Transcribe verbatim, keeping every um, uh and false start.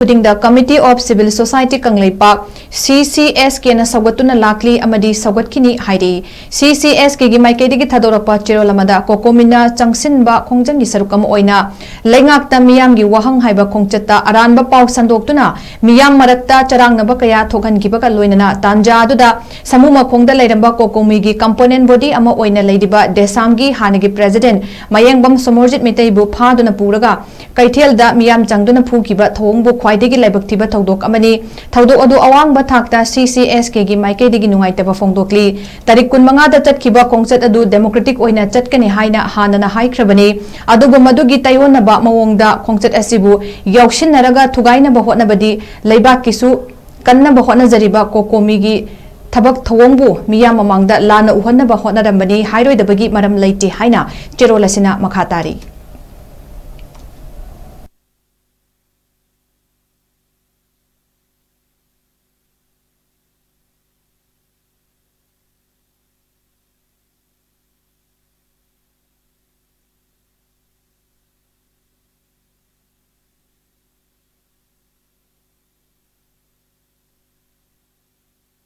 ꯈꯨꯗꯤꯡꯗ Committee of Civil Society Kangleipak, C C S K ꯅ ꯁꯧꯒꯠꯇꯨꯅ ꯂꯥꯛꯂꯤ ꯑꯃꯗꯤ ꯁꯧꯒꯠꯈꯤꯅꯤ ꯍꯥꯏꯔꯤ꯫ C C S K ꯒꯤ ꯃꯥꯏꯀꯩꯗꯒꯤ ꯊꯥꯗꯣꯔꯛꯄ ꯆꯦꯔꯣꯜ ꯑꯃꯗ COCOMI ꯅ ꯆꯪꯁꯤꯟꯕ ꯈꯣꯡꯖꯪꯒꯤ ꯁꯔꯨꯛ ꯑꯃ ꯑꯣꯏꯅ ꯂꯩꯉꯥꯛꯇ ꯃꯤꯌꯥꯝꯒꯤ ꯋꯥꯍꯪ ꯍꯥꯏꯕ ꯈꯣꯡꯆꯠꯇ ꯑꯔꯥꯟꯕ ꯄꯥꯎ ꯁꯟꯗꯣꯛꯇꯨꯅ ꯃꯤꯌꯥꯝ ꯃꯔꯛꯇ ꯆꯔꯥꯡꯅꯕ ꯀꯌꯥ ꯊꯣꯛꯍꯟꯈꯤꯕꯒ ꯂꯣꯏꯅꯅ ꯇꯥꯟꯖꯥ ꯑꯗꯨꯗ ꯁꯃꯨ ꯃꯈꯣꯡꯗ ꯂꯩꯔꯝꯕ COCOMI ꯒꯤ component body ꯑꯃ ꯑꯣꯏꯅ ꯂꯩꯔꯤꯕ ꯗꯦꯁꯥꯝꯒꯤ ꯍꯥꯟꯅꯒꯤ president ꯃꯌꯦꯡꯕꯝ ꯁꯣꯃꯣꯔꯖꯤꯠ ꯃꯩꯇꯩꯕꯨ ꯐꯥꯗꯨꯅ ꯄꯨꯔꯒ ꯀꯩꯊꯦꯜꯗ ꯃꯤꯌꯥꯝ ꯆꯪꯗꯨꯅ ꯐꯨꯈꯤꯕ ꯊꯧꯑꯣꯡꯕꯨ ꯈ꯭ꯋꯥꯏꯗꯒꯤ ꯂꯥꯏꯕꯛ ꯊꯤꯕ ꯊꯧꯗꯣꯛ ꯑꯃꯅꯤ꯫ ꯊꯧꯗꯣꯛ ꯑꯗꯨ ꯑꯋꯥꯡꯕ ꯊꯥꯛꯇ C C S K ꯒꯤ ꯃꯥꯏꯀꯩꯗꯒꯤ ꯅꯨꯡꯉꯥꯏꯇꯕ ꯐꯣꯡꯗꯣꯛꯂꯤ꯫ ꯇꯥꯔꯤꯛ ꯀꯨꯟꯃꯉꯥꯗ ꯆꯠꯈꯤꯕ ꯈꯣꯡꯆꯠ ꯑꯗꯨ democratic ꯑꯣꯏꯅ ꯆꯠꯀꯅꯤ ꯍꯥꯏꯅ ꯍꯥꯟꯅꯅ ꯍꯥꯏꯈ꯭ꯔꯕꯅꯤ꯫ ꯑꯗꯨꯕꯨ ꯃꯗꯨꯒꯤ ꯇꯥꯏꯑꯣꯟꯅꯕ ꯃꯑꯣꯡꯗ ꯈꯣꯡꯆꯠ ꯑꯁꯤꯕꯨ ꯌꯥꯎꯁꯤꯟꯅꯔꯒ ꯊꯨꯒꯥꯏꯅꯕ ꯍꯣꯠꯅꯕꯗꯤ ꯂꯩꯕꯥꯛꯀꯤꯁꯨ ꯀꯟꯅꯕ ꯍꯣꯠꯅꯖꯔꯤꯕ COCOMI ꯒꯤ ꯊꯕꯛ ꯊꯧꯑꯣꯡꯕꯨ ꯃꯤꯌꯥꯝ ꯃꯃꯥꯡꯗ ꯂꯥꯟꯅ ꯎꯍꯟꯅꯕ ꯍꯣꯠꯅꯔꯝꯕꯅꯤ ꯍꯥꯏꯔꯣꯏꯗꯕꯒꯤ ꯃꯔꯝ ꯂꯩꯇꯦ ꯍꯥꯏꯅ ꯆꯦꯔꯣꯜ ꯑꯁꯤꯅ ꯃꯈꯥ ꯇꯥꯔꯤ꯫